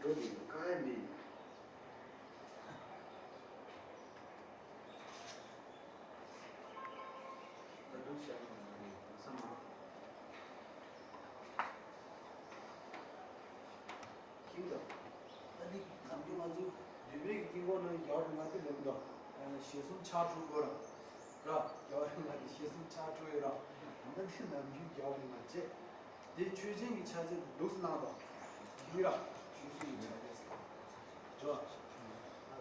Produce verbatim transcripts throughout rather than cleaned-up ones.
འགྲོ་དེ་ག་ཡ་མེད། ད་འགྲོ་བྱ་བ་མ་རེད་བསམ་མ། ཁྱིམ་དང་། ད་འདི་ནམ་རྒྱུན་ང་ཚོ་འདུས་པའི་དཀྱིལ་འཁོར་ནང་རྒྱལ་བ་རིགས་ལྔ་དེ་ལེན་དང་། ཞལ་གསུམ་ཕྱག་དྲུག་དགོས་ར། ར་རྒྱལ་བ་རིགས་ལྔ་དེ་ཞལ་གསུམ་ཕྱག་དྲུག་ཡོད་ར། ད་འདི་ནམ་རྒྱུན་རྒྱལ་བ་རིགས་ལྔ་བྱས། དེ་མཆོད་སྦྱིན་གྱི་ཆ་བྱད་དུ་འདུག་སེ་གནང་དང་། ཡིན་ར། མཆོད་སྦྱིན་གྱི་ཆ་བྱད་ཟེར།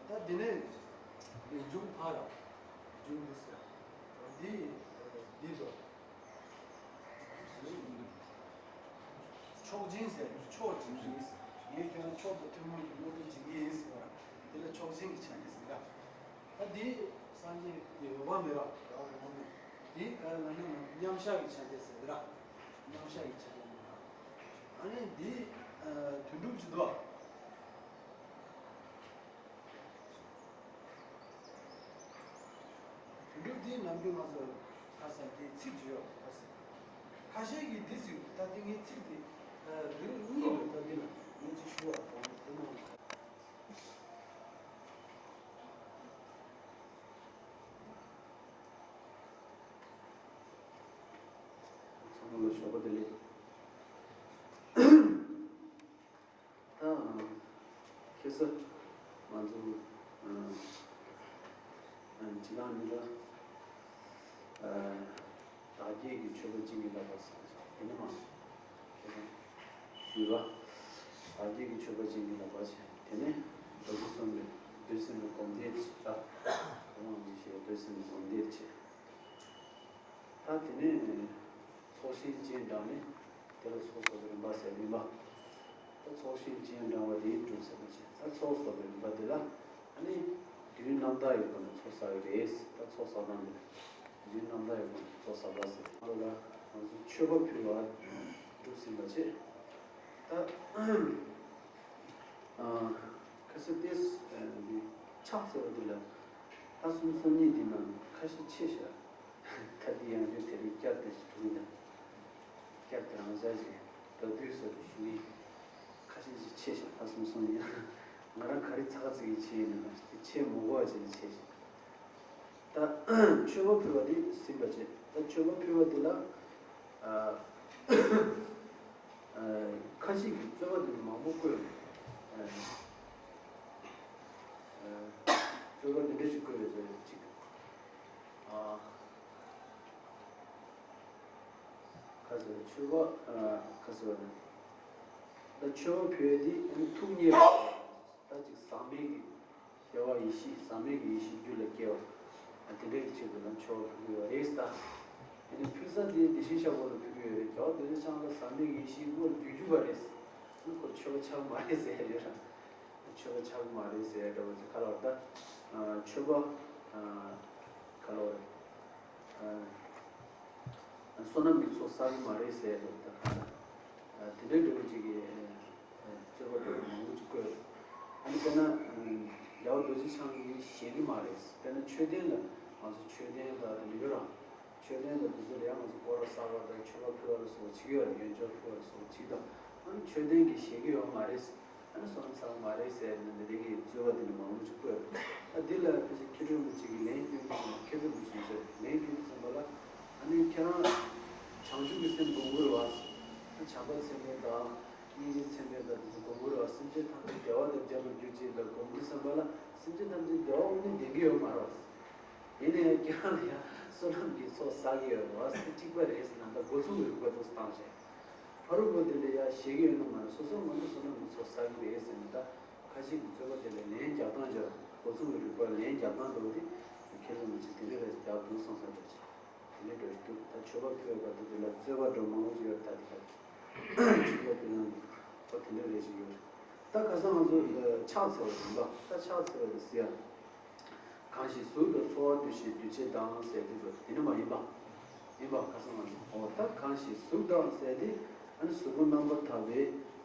ད་འདི་ནས་རིན་འབྱུང་འཕར་ར། རིན་འབྱུང་འདུག་སེ་ར། འདི་འདི་འགྲོ། མཆོག་སྦྱིན་ཟེར། མཆོག་སྦྱིན་གྱི་ཡིན། ངས་ཁྱོད་ལ་མཆོག་ཏུ་ཐུན་མོང་གི་དངོས་གྲུབ་སྦྱིན་གྱི་ཡིན་ཟེར་བ། དེ་ལ་མཆོག་སྦྱིན་གྱི་ཆ་ནས་ཟེར་ལ། ད་འདི་སངས་རྒྱས་ཀྱི་འོད་དཔག་མེད་ར། རྒྱལ་བ་རིན་པོ་ཆེ། འདི་ག་ལ་ནི་མཉམ་བཞག་གི་ཆ་ནས་ཟེར་ར། མཉམ་བཞག་གི་ཆ་ནས་ཟེར་ར། ཨ་ནི་འདི་དོན་གྲུབ་ཀྱི་འདུག་དོན་གྲུབ་འདི་ནམ་རྒྱུན་ང་ཚོ་ཁ་སང་དེ་ཚིག་བརྗོད་ཡོད་ཁ་སང་། ཁ་ཤས་ཀྱིས་འདི་ཟེར། ད་འདི་ངའི་ཚིག་དེ་རིང་གཉིས་ཡོད། ད་འདི་ལ་ངས་ཅིག་ཞུ་བ་དང་དེ་ནང་། ཚང་མ་ལ་ཞོགས་པ་བདེ་ལེགས། ད་ཁ་སང་ང་ཚོ་ཨ་ཨ་སྤྱི་བཏང་ནི་ད་ཨ་བདག་བསྐྱེད་ཀྱི་མཆོད་པ་སྦྱིན་གྱིན་ལ་བབས་སོང་། དེ་ནས་མ་ཁ་སང་ཞུས་པ། བདག་བསྐྱེད་ཀྱི་མཆོད་པ་སྦྱིན་གྱིན་ལ་བབས་བྱས། དེ་ནས་རྡོ་རྗེ་གསུམ་པའི་བདུད་སེམས་ལ་སྒོམ་བཟླས་བྱས། ད་ང་ཚོ་ཞེས་བདུད་སེམས་ལ་སྒོམ་བཟླས་བྱས། ད་དེ་ནས་ཚོགས་ཞིང་སྤྱན་དྲངས་ནས་དེ་ལ་ཚོགས་གསོག་པའི་རིམ་པ་ཟེར་ཡིན་པ། ད་ཚོགས་ཞིང་སྤྱན་དྲངས་པ་དེའི་གྲུབ་ཟེར་བ་བྱས། ད་ཚོགས་གསོག་པའི་རིམ་པ་དེ་ལ་ཨ་ནི་དུས་རྣམ་དག་གི་སྒོ་ནས་ཚོགས་བསགས་ཀྱི་རེད། ད་ཚོགས་བསགས་སྟངས་དེ་དུས་རྣམ་དག་གི་སྒོ་ནས་ཚོགས་བསགས་པ་ཟེར། ང་ཚོ་ལ་ང་ཚོ་མཆོད་པ་ཕུལ་བ་གྲུབ་ཟིན་པ་བྱས། ད་ཨ་ཁ་སང་ཏེས་འདི་ཕྱག་འཚལ་བ་འདི་ལ་ལྷ་གསུམ་སོ་གཉིས་འདི་ནང་ཁ་ཤས་ཆེ་ཤག་ད་འདི་ཡང་རྒྱུ་དེ་རིང་བསྐྱར་དེ་ཞིག་འགྲོ་གི་འདུག་བསྐྱར་དེ་རང་འཇགས་ཤིག་མདོར་བསྡུས་སུ་ཞུ་ཡིན། ཁ་ཤས་ཤིག་ཆེ་ཤག་ལྷ་གསུམ་སོ་གཉིས། ང་རང་ག་རེ་ཚ་ཚིག་གི་ཆེ་ཡིན་ན་ཆེ་མོ་གོ་བ་ཆེ་ཆེ་ཤག་ད་མཆོད་པ་ཕུལ་བ་དེ་ཟིན་པ་བྱས། ད་མཆོད་པ་ཕུལ་བ་དེ་ལ་ཨ་ཨ་ཁ་ཅིག་གིས་རྩོད་པ་དེ་མང་པོ་བཀོད། ཨ་ཨ་རྩོད་པ་དེ་འདྲ་ཞིག་བཀོད་ཡོད་ཟེར་ཅིག་ཨ་ཁ་ཟེར་མཆོད་པ་ཨ་ཁ་ཟེར་བ་དེ། ད་མཆོད་པ་ཕུལ་བ་དེ་ཨ་ནི་ཐུགས་མཉེས་པ་ཟེར། ད་ཅིག་ཟག་མེད་ཀྱི་བདེ་བ་ཡེ་ཤེས། ཟག་མེད་ཀྱི་ཡེ་ཤེས་རྒྱུད་ལ་སྐྱེ་བ། ཨ་དེ་འདྲའི་ཆེད་དུ་ལ་མཆོད་པ་ཕུལ་གྱི་ཡོད་རེད་ད། ཨ་ནི་ཕུལ་ས་དེ་བདེ་ཆེན་ཤག་པོ་ལ་ཕུལ་གྱི་ཡོད་རེད། རྒྱལ་བ་རྡོ་རྗེ་འཆང་ལ་ཟག་མེད་ཀྱི་ཡེ་ཤེས་དངོས་སུ་རྒྱུད་རྒྱུད་པ་རེད། ཨ་ནི་ཁོ་མཆོད་པ་ཆགས་མ་རེད་ཟེར་ཡོད་ར། མཆོད་པ་ཆགས་མ་རེད་ཟེར་འདྲ་བོ་དེ་ག་ལ་བར་ད། ཨ་མཆོད་པ་ཨ་ག་ལ་བར། ཨ་བསོད་ནམས་ཀྱི་ཚོགས་བསགས་ཀྱི་མ་རེད་ཟེར་འདྲ་བོ་དེ་ག་ལ། ཨ་དེ་འདྲའི་འདྲ་བོ་ཅིག་གི་རྩོད་པ་འདྲ་བོ་མང་པོ་ཅིག་བཀོད། ཨ་ནི་དཔེར་ན་རྒྱལ་བ་རྡོ་རྗེ་འཆང་གིས་བཞེད་ཀྱི་མ་རེད། དཔེར་ན་མཆོད་རྟེན་ལ་ང་ཚོ་མཆོད་རྟེན་ལ་དེ་འདྲ་ཡོད་ར། མཆོད་རྟེན་དང་དེ་ཚོ་ལ་ཡང་ང་ཚོ་སྐོར་ར་བསགས་པ་དང་མཆོད་པ་ཕུལ་བ་ལ་སོགས་པ་བྱེད་ཀྱི་ཡོད་རེད། ཡོན་སྦྱོར་ཕུལ་བ་ལ་སོགས་པ་བྱེད་དང་། ཨ་ནི་མཆོད་རྟེན་གྱིས་བཞེད་ཀྱི་ཡོད་མ་རེད། ཨ་ནི་བསོད་ནམས་བསགས་མ་རེད་ཟེར་ནས་འདི་འདྲའི་གི་རྩོད་པ་འདི་ནི་མང་པོ་ཅིག་བཀོད། ཨ་འདི་ལ་ཕལ་ཆེར་མཁས་གྲུབ་རིན་པོ་ཆེ་གིས་ལན་བསྐྱོན་དུས་ཙམ་པ། མཁས་གྲུབ་རིན་པོ་ཆེ་ལན་བསྐྱོན་དུས་ཙམ་པ་ལ། ཨ་ནི་ཁྱེད་རང་བྱང་ཆུབ་ཀྱི་སེམས་སྒོམ་དགོས་རེད་བ། ཨ་བྱམས་པ་མཚན་ལྡན་དང་སྙིང་རྗེ་མཚན་ལྡན་དང་དེ་ཚོ་སྒོམ་དགོས་རེད་བ། སེམས་ཅན་ཐམས་ཅད་བདེ་བ་དང་ལྡན་པར་གྱུར་ཅིག་ལ་སྒོམ་དུས་ཙམ་པ་ལ་སེམས་ཅན་ཐམས་ཅད་བདེ་བ་དངོས་གནས་ལྡན་གྱི་ཡོད་མ་རེད་བ། ཡིན་ན་ཡང་ཁྱེད་རང་ལ་ཡང་བསོད་ནམས་ཀྱི་ཚོགས་བསགས་ཀྱི་ཡོད་རེད་བ། དེ་གཅིག་པ་རེད་ཟེར་ན་ད་འགོ་ཚུགས་ཀྱི་རིགས་པ་འདུག་སེ་བཏང་བྱས། ཕ་རོལ་པོ་དེ་ལ་ཡ་ཞེད་ཀྱི་ཡོད་ན་མ་རེད། སོ་སོ་ང་ཚོ་བསོད་ནམས་ཀྱི་ཚོགས་བསགས་ཀྱི་རེད་ཟེར་ནས། ད་ཁ་ཅིག་གི་རྩོད་པ་དེ་ལ་ལན་རྒྱག་སྟངས་ཀྱང་འགོ་ཚུགས་ཀྱི་རིགས་པ་ལན་རྒྱག་སྟངས་འདྲ་བོ་དེ་མཁས་གྲུབ་རིན་པོ་ཆེ་དེ་འདྲ་རེད་རྒྱག་འདུག་བསམ་ས་འདྲ་ཅིག་དེ་འདྲ་འདྲ་ཞིག་འདུག་ད་མཆོད་པ་ཕུལ་བའི་སྐབས་དེ་ལ་རྩོད་པ་འདྲ་མང་པོ་ཅིག་ཡོད་རེད། ད་དེ་ལ་མཆོད་པ་ཕུལ་སྟངས་འདི་ཨོ་དེ་འདྲ་རེད་ཅིག་ཡོད་རེད། ད་ཁ་སང་ང་ཚོ་ཕྱག་འཚལ་བ་ཡིན་པ། ད་ཕྱག་འཚལ་བ་དེ་ཟེར་ཡ། གང་ཞིག་གཟུགས་དང་ཚོར་བ་འདུ་ཤེས་འདུ་བྱེད་དང་ཟེར་དུས་དེ་ནི་མ་ཡིན་པ། ཡིན་པ་ཁ་སང་ང་ཚོ། འོ་ད་གང་ཞིག་གཟུགས་དང་ཟེར་དེ་ཨ་ནི་གཟུགས་པོ་རྣམ་པར་དག་པའི་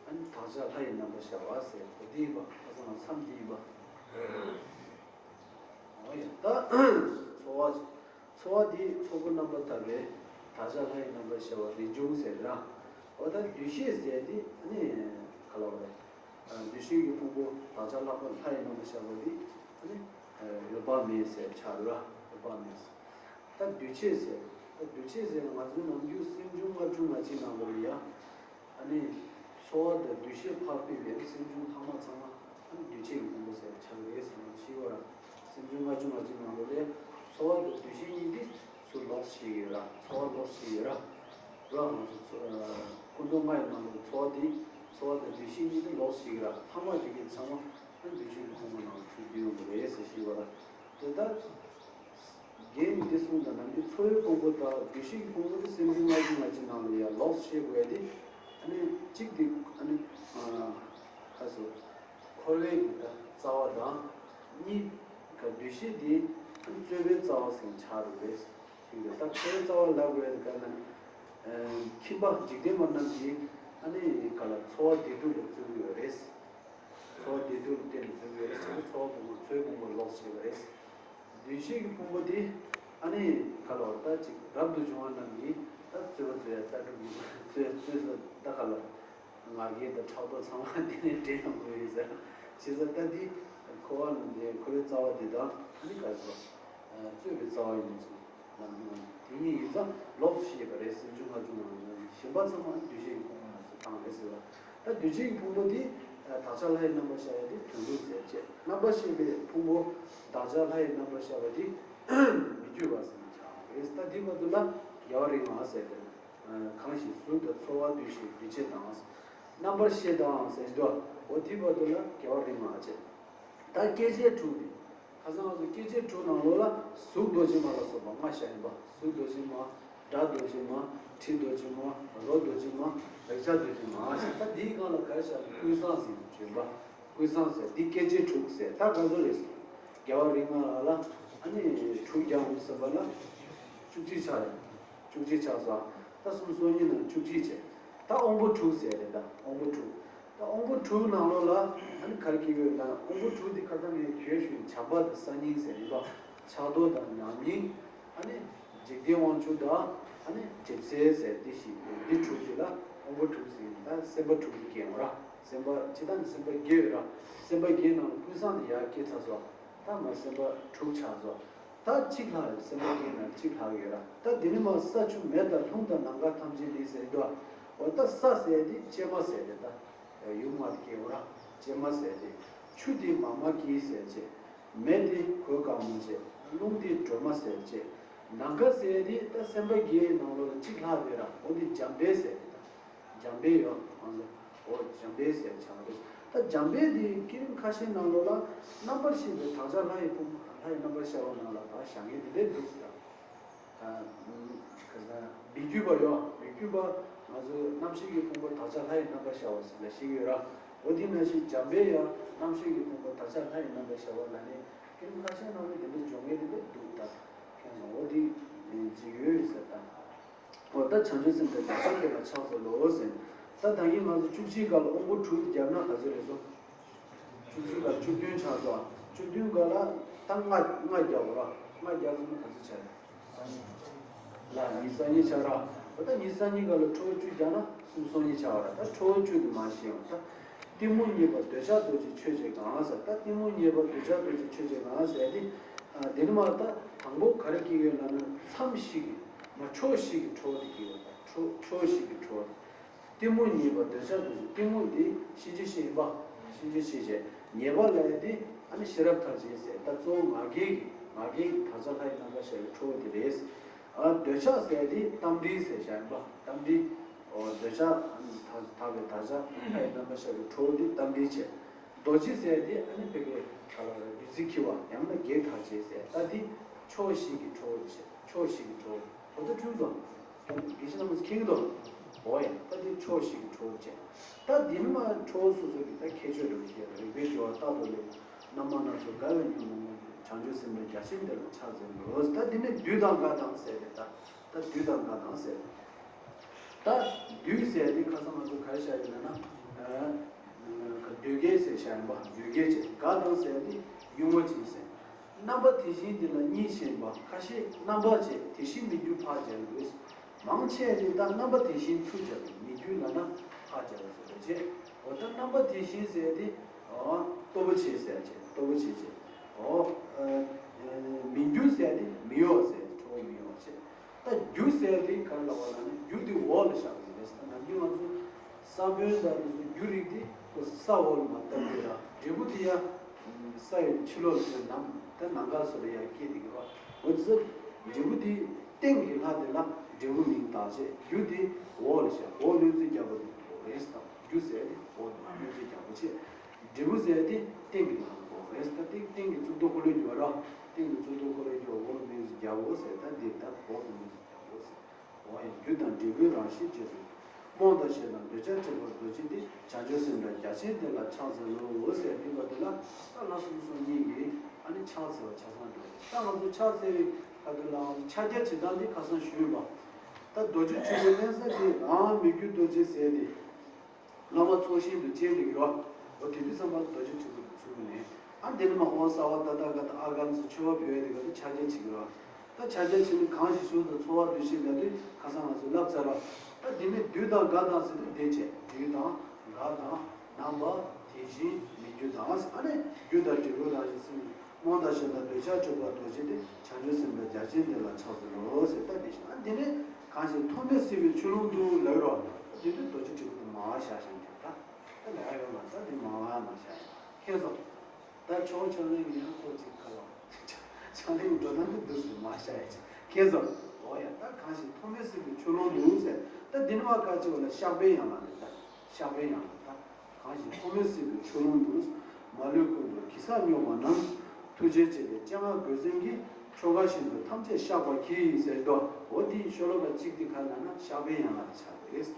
ཨ་ནི་དག་བྱ་ལྷ་ཡི་རྣམ་པར་ཤར་བ་ཟེར་དེ་ཡིན་པ། ཁ་སང་ང་མཚམས་འདི་ཡིན་པ། འོ་ཡ། ད་ཚོར་བ། ཚོར་བ་དེ་ཚོགས་པ་རྣམ་པར་དག་པའི་དག་བྱ་ལྷ་ཡི་རྣམ་པར་ཤར་བ་རིན་འབྱུང་ཟེར་ར། འོ་ད་འདུ་ཤེས་ཟེར་དེ་ཨ་ནི་ག་ལ་བ་རེད། འདུ་ཤེས་ཀྱི་ཕུང་པོ་བདག་ཅག་ལྷག་པ་ལྷ་ཡི་རྣམ་པར་ཤར་བ་འདི་ཨ་ནི་འོད་དཔག་མེད་ཟེར་ཆགས་རེད་བ། འོད་དཔག་མེད་ཟེར། ད་འདུས་བྱས་ཟེར། ད་འདུས་བྱས་ཟེར་ང་ཚོའི་ནམ་རྒྱུན་སེམས་བྱུང་ལྔ་བཅུ་ང་གཅིག་ནང་ལོགས་ལ་ཡ། ཨ་ནི་ཚོར་བ་དང་འདུ་ཤེས་འཕགས་པའི་བའི་སེམས་བྱུང་ལྷག་མ་ཚང་མ་ཨ་ནི་འདུས་བྱས་ཀྱི་ཕུང་པོ་ཟེར་ཆགས་རེད་ཟེར་ནས་ཤེས་དགོས་ར། སེམས་བྱུང་ལྔ་བཅུ་ང་གཅིག་ནང་ལོགས་ལ་ཚོར་བ་དང་འདུ་ཤེས་གཉིས་དེ་ཚུར་ལོགས་ཤིག་ཡོད་ར། ཚོར་བ་ལོགས་ཤིག་ཡོད་ར། ར་ང་ཚོ་ཚོ་ཨ་ཀུན་རྟོག་ལྔ་ཡི་ནང་ལོགས་ཚོར་བ་དེ་ཚོར་བ་དང་འདུ་ཤེས་གཉིས་དེ་ལོགས་ཤིག་ར། ལྷག་མ་དེ་གའི་ཚང་མ་ཨ་ནི་འདུས་བྱས་ཀྱི་ཕུང་པོ་ནང་ཚུར་བསྡུས་ཡོང་གི་རེད་ཟེར་ཤེས་དགོས་ར། དེ་ལྟར། རྒན་གྱིས་འདི་གསུངས་དང་ནམ་རྒྱུན་ཚོར་བའི་ཕུང་པོ་དང་འདུ་ཤེས་ཀྱི་ཕུང་པོ་དེ་སེམས་བྱུང་ལྔ་བཅུ་ང་གཅིག་ནང་ལ་ཡང་ལོགས་ཤེས་དགོས་ཏེ། ཨ་ནི་གཅིག་དེ་ཨ་ནི་ཁ་སོ་འཁོར་བའི་གི་ད་རྩ་བ་དང་། གཉིས་ཀ་འདུ་ཤེས་དེ་ཨ་ནི་རྩོལ་བའི་རྩ་བ་ཟེར་ཆགས་འགྲོ་རེད། ཞིག་རེད། ད་འཁོར་བའི་རྩ་བ་ལབ་དགོས་ཡ་དེ་ག་ན་ཁྱིམ་པ་འཇིག་རྟེན་པ་རྣམས་ཀྱིས་ཨ་ནི་ག་ལ་ཚོར་བ་བདེ་སྡུག་ལ་རྩོལ་གྱི་ཡོད་རེད། ཚོར་བ་བདེ་སྡུག་ལ་བརྟེན་ནས་རྩོལ་གྱི་ཡོད་རེད་ཟེར་ཏེ་ཚོར་བ་ཕུང་པོ་ཚོར་བའི་ཕུང་པོ་ལོགས་ཤེས་པ་རེད། འདུས་བྱས་ཀྱི་ཕུང་པོ་དེ་ཨ་ནི་ག་ལ་བ་ད་ཅིག་རབ་ཏུ་བྱུང་བ་རྣམས་ཀྱིས་ད་རྩོལ་བ་རྩོལ་ཡ་ལྟ་གྲུབ་ཀྱི་རྩོལ་རྩོལ་ས་ད་ག་ལ་ང་རྒྱལ་དང་ཕྲག་དོག་ཚང་མ་དེ་ནས་འདྲེན་ཡོང་གི་ཡོད་ཟེར། ཞེས་ས་ད་འདི་འཁོར་བ་ནང་དེ་འཁོར་བའི་རྩ་བ་དེ་དང་ཨ་ནི་ག་ཟེར་བ་རྩོལ་བའི་རྩ་བ་ཡིན་ཟེར། ལམ་སྣ་དེ་གཉིས་ཡིག་ཚང་ལོགས་སུ་ཤེས་པ་རེད། སེམས་བྱུང་ལྔ་བཅུ་ནང་ཡོད་ན་གཞན་པ་ཚང་མ་འདུས་བྱས་ཀྱི་ཕུང་པོ་ལ་སོགས་དང་རེད་ཟེར་བ། ད་འདུས་བྱས་ཀྱི་ཕུང་པོ་དེ་བདག་ཅག་ལྷ་ཡི་རྣམ་པར་ཤར་བ་དེ་དོན་ལུགས་ཟེར་བྱས། རྣམ་པར་ཤེས་པའི་ཕུང་པོ་བདག་ཅག་ལྷ་ཡི་རྣམ་པར་ཤར་བ་དེ་མི་བསྐྱོད་པ་ཟེར་ནས་ཆགས་པ་རེད། ད་འདི་བར་དུ་ལ་རྒྱལ་བ་རིགས་ལྔ་ཟེར་ཏེ་གང་ཞིག་གཟུགས་དང་ཚོར་བ་འདུ་ཤེས་འདུས་བྱས་དང་། རྣམ་པར་ཤེས་དང་ཟེར་གྱི་འདུག་འོ་དེ་བར་དུ་ལ་རྒྱལ་བ་རིགས་ལྔ་བྱས། ད་སྐྱེ་མཆེད་དྲུག་དེ། ཁ་སང་ང་ཚོ་སྐྱེ་མཆེད་དྲུག་ནང་ལོགས་ལ་གཟུགས་རྡོ་རྗེ་མ་ལ་སོགས་པ་ལྔ་བཤད་ཡིན་པ། གཟུགས་རྡོ་རྗེ་མ། སྒྲ་རྡོ་རྗེ་མ། དྲི་རྡོ་རྗེ་མ། རོ་རྡོ་རྗེ་མ། རེག་བྱ་རྡོ་རྗེ་མ་ཞེས། ད་འདིའི་སྒང་ལ་ག་རེ་བཤད་ན་ཀུན་བཟང་ཟེར་བརྗོད་པ། ཀུན་བཟང་ཟེར་འདི་སྐྱེ་མཆེད་དྲུག་ཟེར། ད་ག་ཚོད་རེད་ཟེར། རྒྱལ་བ་རིགས་ལྔ་ལ་ཨ་ནི་དྲུག་བརྒྱབ་ཟེར་བ་ལ་བཅུ་གཅིག་ཆགས་རེད། བཅུ་གཅིག་ཆགས་སོང་། ད་སུམ་སོ་གཉིས་ནང་བཅུ་གཅིག་བྱས། ད་དབང་པོ་དྲུག་ཟེར་རེད། ད་དབང་པོ་དྲུག་ད་དབང་པོ་དྲུག་ནང་ལོགས་ལ་ཨ་ནི་ག་རེ་སྐྱེ་གི་ཡོད་ལབ་ན། དབང་པོ་དྲུག་འདི་ཁ་སང་ངས་གོང་ཞུས་བྱམས་པ་དང་གསར་རྙིང་ཟེར་ཡིན་པ། ཆགས་རྡོ་དང་ཉམས་རྙིང་། ཨ་ནི་འཇིག་རྟེན་དབང་ཕྱུག་དང་ཨ་ནི་སྒྲིབ་སེལ་ཟེར་འདི་བཞི། འདི་དྲུག་འདི་ལ་དབང་པོ་དྲུག་ཟེར་ཡིན། ད་སེམས་པ་དྲུག་འདི་སྐྱེ་འོང་ར། སེམས་པ་སྤྱི་བཏང་ནི་སེམས་པ་བརྒྱད་ཡོད་ར། སེམས་པ་བརྒྱད་ནང་ལ་ཀུན་བཟང་དེ་ཡར་སྐྱེས་ཚར་སོང་། ད་མར་སེམས་པ་དྲུག་ཆགས་སོང་། ད་གཅིག་ལྷག་རེད། སེམས་པ་སྐྱེས་ན་གཅིག་ལྷག་ཡོད་ར། ད་འདི་ནི་མ་ས་ཆུ་མེ་དང་རླུང་དང་ནམ་མཁའ་ཐམས་ཅད་ནི་ཟེར་གྱི་འདུག་འོ་ད་ས་ཟེར་དེ་ཕྱེ་མ་ཟེར་དེ་ད་ཡུམ་མ་དེ་སྐྱེ་འོ་ར། ཕྱེ་མ་ཟེར་དེ། ཆུ་དེ་མ་མ་སྐྱེས་ཟེར་བྱས། མེ་དེ་གོས་དཀར་མོ་བྱས། རླུང་དེ་སྒྲོན་མ་ཟེར་བྱས། ནམ་མཁའ་ཟེར་དེ་ད་སེམས་པ་བརྒྱད་ནང་ལོགས་ལ་གཅིག་ལྷག་ཡོད་ར། འོ་དེ་འཇམ་དཔལ་ཟེར་དེ་ད། འཇམ་དཔལ་ཡོད་ང་ཚོ། འོ་འཇམ་དཔལ་ཟེར་བྱ་བ་རེད། ད་འཇམ་དཔལ་འདི་བསྐྱེད་རིམ་ཁ་ཤས་ནང་ལོགས་ལ་རྣམ་པར་ཤེས་པའི་བདག་ཅག་ལྷ་ཡི་ཕུང་པོ་ལྷ་ཡི་རྣམ་པར་ཤར་བ་ནང་ལ་ད་བཞག་མཁན་དེ་འདྲས་འདུག་ད་ཨ་ཁ་སང་མི་བསྐྱོད་པ་ཡོད། མི་བསྐྱོད་པ་ང་ཚོ་རྣམ་ཤེས་ཀྱི་ཕུང་པོ་བདག་ཅག་ལྷ་ཡི་རྣམ་པར་ཤར་བ་ཟེར་ལ་ཞིག་ཡོད་ར། འོ་དེ་ནང་བཞིན་འཇམ་དཔལ་ཡང་རྣམ་ཤེས་ཀྱི་ཕུང་པོ་བདག་ཅག་ལྷ་ཡི་རྣམ་པར་ཤར་བ་ལ་ནི་བསྐྱེད་རིམ་ཁ་ཤས་ནང་ལ་དེ་འདྲས་འཇོག་མཁན་དེ་འདྲས་འདུག་ད་ཁྱེད་ཚོ་འོ་དེ་ཅིག་ཡོད་ཟེར་ད། འོ་ད་བྱང་ཆུབ་སེམས་དང་རྒྱ་ཆེན་པོ་ལ་ཕྱག་འཚལ་ལོ་ཟེར། ད་ད་གིན་ང་ཚོ་བཅུ་གཅིག་སྒང་ལ་དབང་པོ་དྲུག་བརྒྱབ་ན་ག་ཚོད་རེད་སོང་། བཅུ་གཅིག་སྒང་བཅུ་བདུན་ཆགས་སོང་། བཅུ་བདུན་སྒང་ལ་ད་ལྔ་ལྔ་བརྒྱབ་ར། ལྔ་བརྒྱབ་སོང་ན་ག་ཚོད་ཆགས་རེད། ལ་ཉི་ཤུ་རྩ་གཉིས་ཆགས་ར། འོ་ད་ཉི་ཤུ་རྩ་གཉིས་སྒང་ལ་ཁྲོ་བོ་བཅུ་བརྒྱབ་ན་སུམ་སོ་གཉིས་ཆགས་པ་ར། ད་ཁྲོ་བོ་བཅུ་དེ་མ་ཤེས་ཡོང་ད། གཏི་མུག་གཉིས་པ་འདོད་ཆགས་རྡོ་རྗེ་ཆོས་ཀྱི་ངང་ཟེར། ད་གཏི་མུག་གཉིས་པ་འདོད་ཆགས་རྡོ་རྗེ་ཆོས་ཀྱི་ངང་ཟེར་དེ། ཨ་དེ་ནི་མ་ད་དང་པོ་ག་རེ་སྐྱེ་གི་ཡོད་ལབ་ན་མཚམས་ཤིག་གི་མ་ཕྱོགས་ཤིག་གི་ཁྲོ་བོ་དེ་སྐྱེ་བ་དང་ཁྲོ་ཕྱོགས་ཤིག་གི་ཁྲོ་བོ་དེ། གཏི་མུག་གཉིས་པ་འདོད་ཆགས་རྡོ་རྗེ། གཏི་མུག་དེ་གཤིན་རྗེ་གཤེད་ཡིན་པ། གཤིན་རྗེ་གཤེད་བྱས། ཉེས་པ་ལབ་ཡ་དེ་ཨ་ནི་ཤེས་རབ་མཐར་བྱེད་ཟེར། ད་གཙོ་བོ་ང་རྒྱལ་གྱི་ང་རྒྱལ་གྱི་བདག་ཅག་ལྷ་ཡི་རྣམ་པར་ཤར་བའི་ཁྲོ་བོ་དེ་རེད། ཨ་འདོད་ཆགས་ཟེར་ཡ་དེ་རྟ་མགྲིན་ཟེར་བྱ་ཡིན་པ། རྟ་མགྲིན། འོ་འདོད་ཆགས་ཨ་ནི་དག་དག་པའི་བདག་ཅག་ལྷ་ཡི་རྣམ་པར་ཤར་བའི་ཁྲོ་བོ་དེ་རྟ་མགྲིན་བྱས། རྡོ་རྗེ་ཟེར་དེ་ཨ་ནི་ཕ་གི་ག་ལ་བདུད་རྩི་འཁྱིལ་བ་ཡང་ན་བགེགས་མཐར་བྱེད་ཟེར། ད་དེ་ཕྱོགས་བཞི་གི་ཁྲོ་བོ་བྱས། ཕྱོགས་བཞི་གི་ཁྲོ་བོ་འོ་ད་འཁྲུལ་དོ། དགེ་བཤེས་རྣམ་པ་ཚོ་མཁྱེན་གྱི་འདུག་འོ་ཡ། ད་དེ་ཕྱོགས་བཞི་གི་ཁྲོ་བོ་བྱས། ད་དེ་ནི་མ་ཁྲོ་བོ་སོ་སོ་གི་ད་ཁྱད་ཆོས་རེ་བ་ཤེས་རིག་པའི་སྦྱོར་བ་རྟག་ཏུ་ལས་རྣམ་པ་སྣ་ཚོགས་དགའ་བའི་ཉོན་མོངས་མེད་བྱང་ཆུབ་སེམས་དཔའི་རྒྱ་ཆེན་དེ་ལ་ཕྱག་འཚལ་ལོ། ད་དེ་ནི་བདུད་དང་དགའ་དང་ཟེར་ཏེ་ད། ད་བདུད་དང་དགའ་དང་ཟེར། ད་བདུད་ཟེར་དེ་ཁ་སང་ང་ཚོ་ག་རེ་བཤད་ཡོད་ན་ན། ཨ་བདུད་རྒྱལ་ཟེར་བཤད་ཡིན་པ། བདུད་རྒྱལ་ཅེས་དགའ་དང་ཟེར་དེ་གཡུལ་ངོ་ཅན་ཟེར། རྣམ་པ་དེ་བཞིན་དེ་ལ་གཉིས་ཕྱེ་ཡིན་པ། ཁ་ཤས་རྣམ་པ་བྱས་དེ་བཞིན་མི་འགྱུར་ཕར་སྦྱར་དགོས། མང་ཆེ་དེ་ད་རྣམ་པ་དེ་བཞིན་ཚུར་སྦྱར་དགོས། མི་འགྱུར་ལབ་ན་ཕར་སྦྱར་བ་ཟེར་བ་བྱས། འོ་ད་རྣམ་པ་དེ་བཞིན་ཟེར་ཏེ། འོ་ལྟོ་བོ་ཆེ་ཟེར་བྱས། ལྟོ་བོ་ཆེ་བྱས། འོ་ཨ་མི་འགྱུར་ཟེར་ཏེ་མི་གཡོ་ཟེར་ཏེ། ཁྲོ་བོ་མི་གཡོ་བ་བྱས། ད་རྒྱུ་ཟེར་ཏེ་ག་རེ་ལབ་པ་ལབ་ན། རྒྱུ་དེ་འོག་ལ་བཞག་པ་རེད། ད་ནམ་རྒྱུན་ང་ཚོ་ས་བོན་དང་དེ་ཚོ་རྒྱུ་རིགས་དེ་ཁོ་ས་འོག་ལ་མར་བཏབ་ཡོད་ར། འབྲས་བུ་དེ་ཡང་ས་ཡི་ཕྱི་ལོགས་ལ་ཡང་ནམ་ད་ནམ་མཁའ་སོགས་ལ་ཡང་སྐྱེས་བསྡད་ཀྱི་རེད་བ། འོ་དེ་ཚོ་འབྲས་བུ་དེ་སྟེང་གི་ལྷ་དེ་ལ་འབྲས་བུ་མིང་བཏགས་བྱས། རྒྱུ་དེ་འོག་ལ་བཞག་འོག་གནོད་འཚེ་རྒྱལ་པོ་དེ་འོག་རེད་ཟེར། རྒྱུ་ཟེར་དེ་འོག་གནོད་འཚེ་རྒྱལ་པོ་བྱས། འབྲས་བུ་ཟེར་དེ་སྟེང་གི་ལྷ་འོག་རེད་ཟེར། ད་སྟེང་སྟེང་གི་གཙུག་ཏོར་འཁོར་ལོས་སྒྱུར་བ་ར། སྟེང་གི་གཙུག་ཏོར་འཁོར་ལོས་སྒྱུར་བ་འོག་གནོད་འཚེ་རྒྱལ་པོ་ཟེར། ད་འདི་ད་འོག་གནོད་འཚེ་རྒྱལ་པོ་ཟེར། འོ་ཡ། རྒྱུ་དང་འབྲས་བུའི་རང་བཞིན་རྗེས་སུ། རྨོངས་དང་ཞེ་སྡང་འདོད་ཆགས་སྐྱེ་བོའི་རྡོ་རྗེ་འདི། བྱང་ཆུབ་སེམས་དཔའ་རྒྱ་ཆེན་དེ་ལ་ཕྱག་འཚལ་ལོ་ཟེར། འདི་བ་དེ་ལ་ད་ལྷ་སུམ་ཅུ་སོ་གཉིས་ཀྱིས་ཨ་ནི་ཕྱག་འཚལ་བ་ཆ་ཚང་འགྲོ། ད་ང་ཚོ་ཕྱག་འཚལ་བའི་བ་དེ་ལ་ང་ཚོ་ཕྱག་རྒྱ་བྱེད་སྟངས་འདི་ཁ་སང་ཞུས་པ། ད་རྡོ་རྗེ་དྲིལ་བུ་ལེན་ས་དེ་རང་མི་བསྐྱོད་རྡོ་རྗེ་ཟེར་ཏེ། བླ་མ་ཚོགས་ཞིང་དུ་སྤྱན་འདྲེན་གྱི་རོ། འོ་དེ་དུས་ཙམ་པ་རྡོ་རྗེ་དྲིལ་བུ་དེ་ཚུགས་ནས། ཨ་འདི་ནི་མ་ཨོཾ་སརྦ་ཏ་ཐཱ་ག་ཏ་ཨཱ་ག་རམ་ཟེར་མཆོད་པ་འབུལ་ཡ་དེ་ག་དུས་ཕྱག་རྒྱ་བྱེད་ཀྱི་རོ། ད་ཕྱག་རྒྱ་བྱེད་ནི་གང་ཞིག་གཞུང་དང་འཚོ་བ་འདུ་ཤེས་ལ་དུས་ཁ་སང་ང་ཚོས་བསླབ་ཚར་རོ། ད་འདི་ནི་དུས་དང་རྒ་དང་ཟེར་དུས་དེ་བྱས། དུས་དང་རྒ་དང་རྣམ་པ་དེ་བཞིན་མི་འགྱུར་དང་། ཨ་ནི་རྒྱུ་དང་འབྲས་བུ་རང་བཞིན་སེམས་རྨོངས་དང་ཞེ་སྡང་འདོད་ཆགས་སྐྱེ་བོའི་རྡོ་རྗེ་འདི། བྱང་ཆུབ་སེམས་དཔའ་རྒྱ་ཆེན་དེ་ལ་ཕྱག་འཚལ་ལོ་ཟེར། ད་འདི་བཞིན་ཨ་འདི་ནི་གང་ཞིག་ཐོགས་མེད་སྲིད་པའི་ཆུ་ཀླུང་དུ་ལབ་རོ། འདི་དུས་རྡོ་རྗེ་དྲིལ་བུ་དེ་མར་བཞག་བཞག་འདི་ད། ད་ལས་ཡོད་མ་ད་འདི་མར་མར་བཞག་ཡ། མཁྱེན་སོང་། ད་ཆོག་ཆོག་ལེན་ཡང་ཁོ་ཅིག་ཁ་ལོ། ཆོག་ལེན་འགྲོ་སྟངས་འདི་འདུག་སེ་མར་བཞག་ཡ་ཅིག་མཁྱེན་སོང་། འོ་ཡ། ད་གང་ཞིག་ཐོགས་མེད་སྲིད་པའི་ཆུ་ཀླུང་དུ་ཟེར། ད་འདི་ནི་བ་ག་ཅི་བ་ལ་བཤགས་པའི་ཡན་ལག་རེད་ད། བཤགས་པའི་ཡན་ལག་ད། གང་ཞིག་ཐོགས་མེད་སྲིད་པའི་ཆུ་ཀླུང་དུ། མ་ལུས་ཀུན་ཏུ་གེ་སར་སྙོགས་པ་རྣམས། ཐུགས་རྗེ་ཆེ་བའི་སྤྱན་སྔར་འགོད་སེམས་ཀྱིས། ཆོ་ག་བཞིན་དུ་ཐམས་ཅད་བཤགས་པར་གྱིས་ཟེར་དོ། འོ་འདི་ཤོ་ལོ་ཀ་གཅིག་འདི་ག་ལབ་ན་བཤགས་པའི་ཡན་ལག་ཆགས་རེད།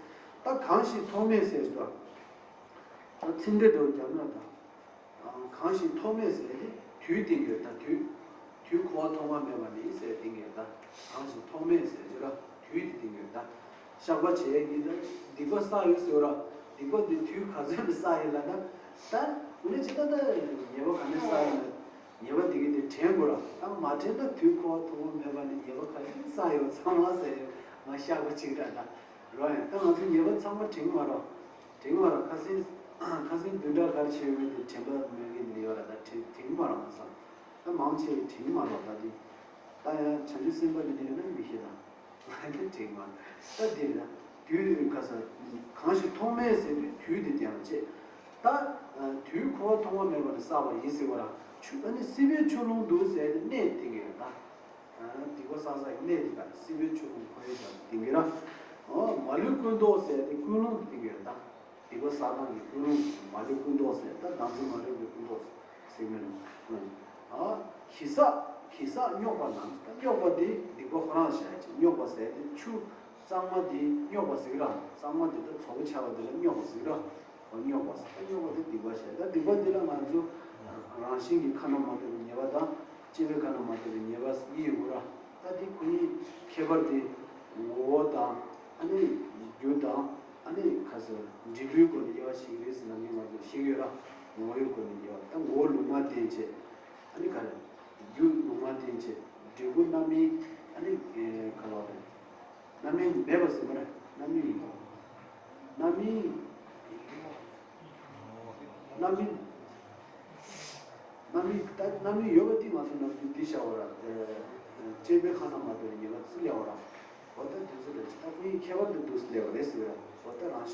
ད་གང་ཞིག་ཐོགས་མེད་ཟེར་དོ། ད་ཚིག་འགྲེལ་དུ་རྒྱབ་ན་ད། གང་ཞིག་ཐོགས་མེད་ཟེར་ཏེ་དུས་བསྟན་གྱི་ཡོད་ད། དུས། དུས་འཁོར་བ་ཐོག་མ་མེད་པ་ནས་ཟེར་བསྟན་གྱི་ཡོད་ད། གང་ཞིག་ཐོགས་མེད་ཟེར་གྱི་ར། དུས་དེ་བསྟན་གྱི་ཡོད་ད། བཤགས་པ་བྱེད་ཀྱི་ད། སྡིག་པ་བསགས་ཡོད་ཟེར་ར། སྡིག་པ་འདི་དུས་ག་ཚོད་ནས་བསགས་ཡོད་ལབ་ན། ད་འུ་ལས་ཅི་ད་ད་ཉེས་པ་ག་ནས་བསགས་ཡོད་ན། ཉེས་པ་འདི་གི་དེ་དྲན་དགོས་ར། ད་མ་དྲན་ན་དུས་འཁོར་བ་ཐོག་མ་མེད་པ་ནས་ཉེས་པ་ག་ཚོད་བསགས་ཡོད་ཚང་མ་ཟེར་ཡོད། ང་བཤགས་པ་ཅིག་ར་ད། རོ་ཡ། ད་ང་ཚོ་ཉེས་པ་ཚང་མ་དྲན་གྱི་མ་རོ། དྲན་གྱི་མ་རོ། ཁ་སེང་ཁ་སེང་བདུན་ཕྲག་ག་རེ་བྱས་ཡོད་མེད་དེ་དྲན་པ་མེད་མཁན་དེ་ཡོད་ར། ད་དྲན་དྲན་གྱི་མ་རོ། ང་ཚོ་ད་མང་ཆེ་བས་དྲན་གྱི་མ་རོ། ད་དེ་ད་ཡང་བྱང་ཆུབ་སེམས་དཔའ་དེ་འདྲ་ཡོད་ན་མི་ཤེས་ད། ང་དེ་དྲན་གྱི་མ་རོ། ད་དེ་རེད་ད། དུས་ཁ་ས་གང་ཞིག་ཐོགས་མེད་ཟེར་དུས་དུས་དེ་ལྡན་པ་བྱས། ད་དུས་འཁོར་བ་ཐོག་མ་མེད་པ་ནས་བསགས་པ་ཡིན་ཟེར་བ་ར། ཆུ་ཨ་ནི་སྲིད་པའི་ཆུ་ཀླུང་དུ་ཟེར་ཏེ་གནས་དེ་གི་རེད་ད། སྡིག་པ་བསགས་ས་ཡི་གནས་དེ་ག་སྲིད་པའི་ཆུ་ཀླུང་ཁོ་ཡི་ཀྱང་སྟེང་གི་ར། འོ་མ་ལུས་ཀུན་བཟློག་ཟེར་ཏེ་ཀུན་སློང་སྟེང་གི་ར་ད། སྡིག་པ་བསགས་སྟངས་ཀྱི་ཀུན་སློང་མ་ལུས་ཀུན་བཟློག་ཟེར་ད་བདག་འཛིན་མ་ལུས་པའི་ཀུན་བཟློག་ཟེར་མིན་ནོ། ཨ་གེ་སར་གེ་སར་སྙོགས་པ་རྣམས། ད་སྙོགས་པ་དེ་སྡིག་པ་ཁོ་རང་བཤད་ཅིག་སྙོགས་པ་ཟེར་ཏེ་ཆུ་གཙང་མ་དེ་སྙོགས་པ་ཟེར་གི་ར། གཙང་མ་དེ་ད་ཚོགས་པ་ཆགས་པ་དེ་ལ་སྙོགས་པ་ཟེར་གི་ར། སྙོགས་པ་ཟེར། ད་སྙོགས་པ་དེ་སྡིག་པ་བཤད། ད་སྡིག་པ་འདི་ལ་ང་ཚོ་རང་བཞིན་གྱིས་ཁ་ན་མ་ཐོ་བའི་ཉེས་པ་དང་། སྐྱེས་པའི་ཁ་ན་མ་ཐོ་བའི་ཉེས་པ་གཉིས་ཡོད་ར། ད་འདི་ཁོ་གཉིས་ཁྱད་པར་དེ་ངོ་བོ་དང་། ཨ་ནི་རྒྱུ་དང་། ཨ་ནི་ཁ་སོ་འབྲས་བུའི་སྒོ་ནས་དབྱེ་བ་ཕྱེ་གི་རེད་ཟེར་ན་ནི་ང་ཚོ་ཤེས་ཀྱི་ཡོད་ར། ངོ་བོའི་སྒོ་ནས་དབྱེ་བ། ད་ངོ་བོ་ལུང་མ་བསྟན་བྱས། ཨ་ནི་ག་རེ། རྒྱུ་ལུང་མ་བསྟན་བྱས། འབྲས་བུ་རྣམ་སྨིན། ཨ་ནི་ག་ལ་བ་རེད། རྣམ་སྨིན་མེད་པ་ཟེར་མ་རེད། རྣམ་སྨིན་ཡིན། རྣམ་སྨིན། རྣམ་སྨིན། རྣམ་སྨིན་ད་རྣམ་སྨིན་ཡོད་པ་དེ་ང་ཚོ་རྣམ་སྨིན་འདི་བྱ་བ་ར། སྐྱེས་པའི་ཁ་ན་མ་ཐོ་བའི་ཉེས་པ་ཚུར་སླེབས་པ་ར། འོ་ད་དེ་ཚོ་ལས་ད་ཁོ་གཉིས་ཁྱད་པར་དུ་འདུག་སླེབས་པ་རེད་ཟེར་བ་ར། འོ་ད་རང་